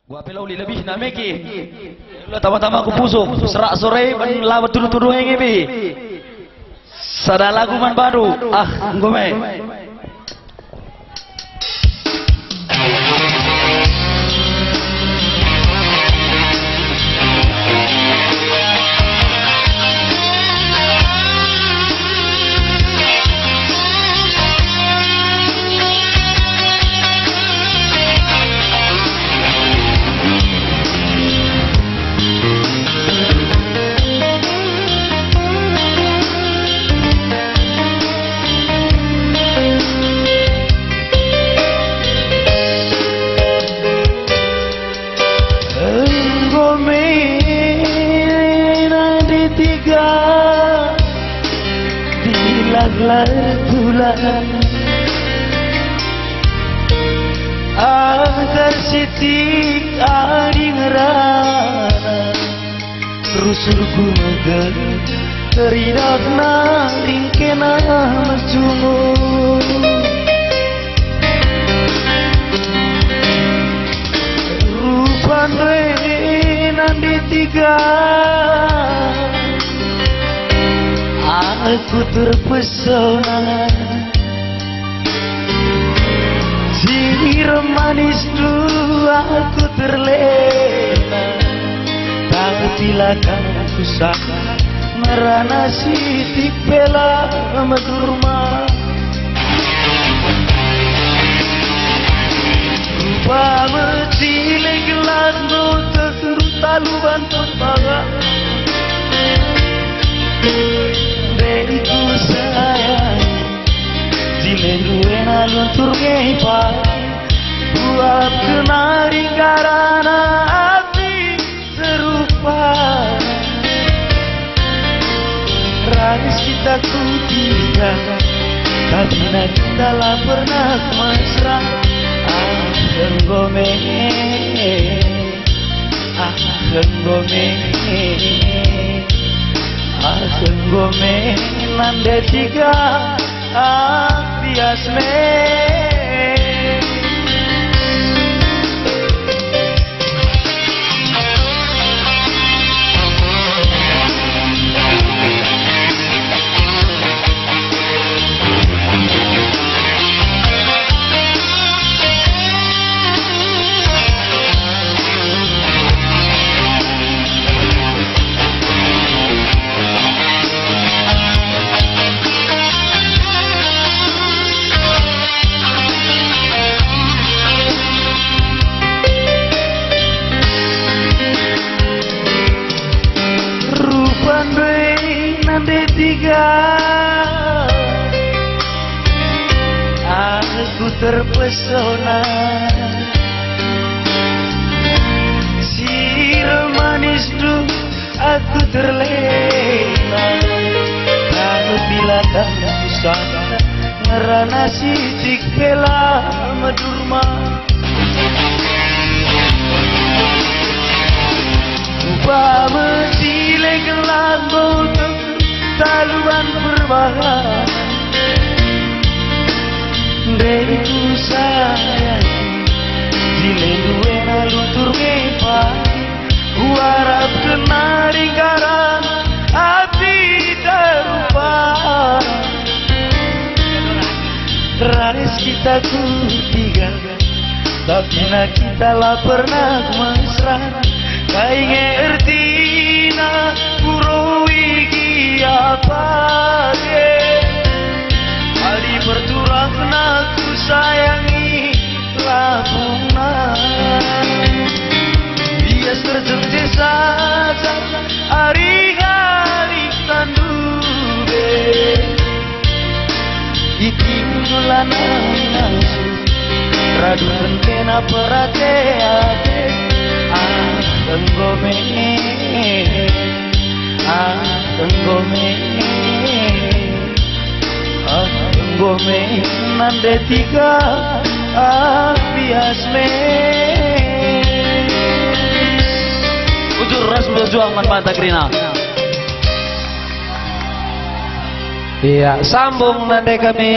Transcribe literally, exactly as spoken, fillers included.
Gua pe la uli lebihna meke. La tama-tama ku pusuh, serak sore, ben la betul tuduh nge bi. Sada lagu man baru, ah, enggo me. Enggo me nande tiga, dilah-lah bulan. Angkar sitik adi ngerana, rusur ku mege, teridahna ringkena mejungut. Rupan re nande tiga, aku terpesona. Sirem manis dua aku terlena, tapi la kan kusangka ngerana sitik pe la medurma. Rupa mecile gelas ruteh taluban perbaga. Dengku sayang, Jile nduena luntur nge pagi, buat kenari ngarana api serupa. Ras kita kutiga, tapi na kita la pernah mesra. Ah, enggo me. Ah, enggo me, ah, enggo me, nande tiga, ah, bias me. Rupan doe nande tiga, aku terpesona. Sirem manis du aku terlena. Aku bila tak susah ngerana sitik pe la medurma. Upa mecile gelah botol taluan perbahan. Dengku sayang, jile duena luntur nge pagi. Kuarap kenari garam api terupa. Ras kita ku tiga, tapi na kita la pernah mesra. Kai nge ertina kuroi gia page? Adi perturangna kusayangi lapuna. Bias terjeng je saja ari-ari tandu be. Itindu lanang nangsu, radu rentena perate-ate. Ah, enggo me, ah, enggo me, ah, enggo me, nande tiga, ah, bias me. Bujur ras berjuang man banta kerina. Iya, sambung nande kami.